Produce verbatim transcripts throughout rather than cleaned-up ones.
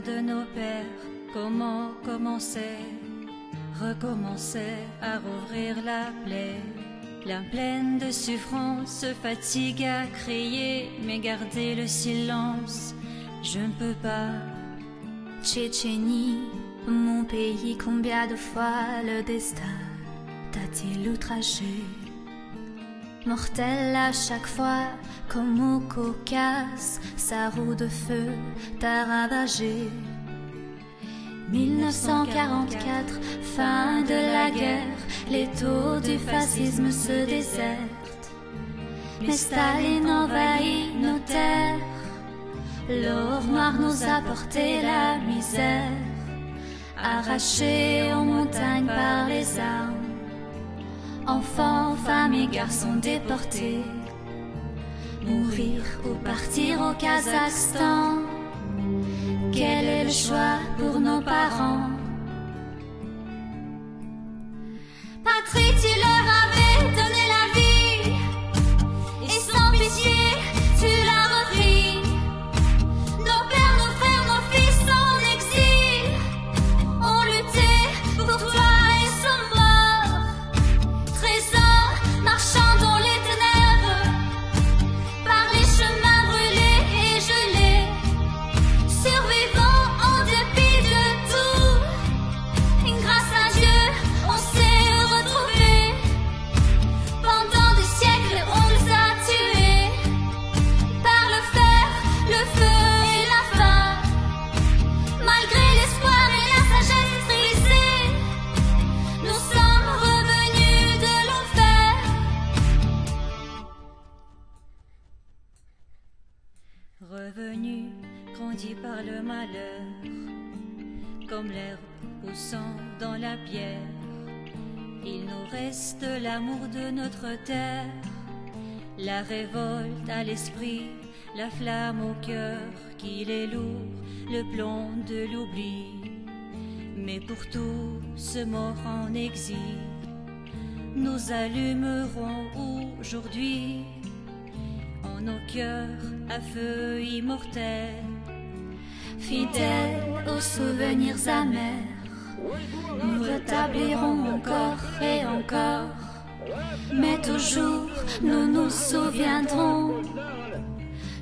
De nos pères, comment commencer, recommencer à rouvrir la plaie. L'âme pleine de souffrance se fatigue à crier, mais garder le silence, je ne peux pas. Tchétchénie, mon pays, combien de fois le destin t'a-t-il outragé? Mortel à chaque fois, comme au Caucase, sa roue de feu t'a ravagé. Mille neuf cent quarante-quatre, fin de la guerre, l'étau du fascisme se déserte. Mais Staline envahit nos terres. L'or noir nous a porté la misère, arrachés aux montagnes par les armes. Enfants, femmes et garçons déportés. Mourir ou partir au Kazakhstan. Quel est le choix pour nos parents? Patrie, tu leur avais donné la vie, et sans pitié, tu l'as repris. Nos pères, nos frères, nos fils en exil ont lutté pour toi et sont morts. Treize ans marchant dans les ténèbres, par les chemins brûlés et gelés, survivant en dépit de tout. Grâce à Dieu, on s'est retrouvés. Pendant des siècles, on nous a tués par le fer, le feu et la faim. Malgré l'espoir et la sagesse brisée, nous sommes revenus de l'enfer. Revenus, grandis par le malheur, comme l'herbe poussant dans la pierre, il nous reste l'amour de notre terre, la révolte à l'esprit, la flamme au cœur, qu'il est lourd, le plomb de l'oubli. Mais pour tous ces morts en exil, nous allumerons aujourd'hui en nos cœurs un feu immortel. Fidèles aux souvenirs amers, nous rétablirons encore et encore. Mais toujours, nous nous souviendrons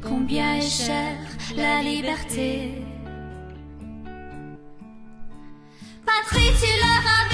combien est chère la liberté. Patrie, tu leur as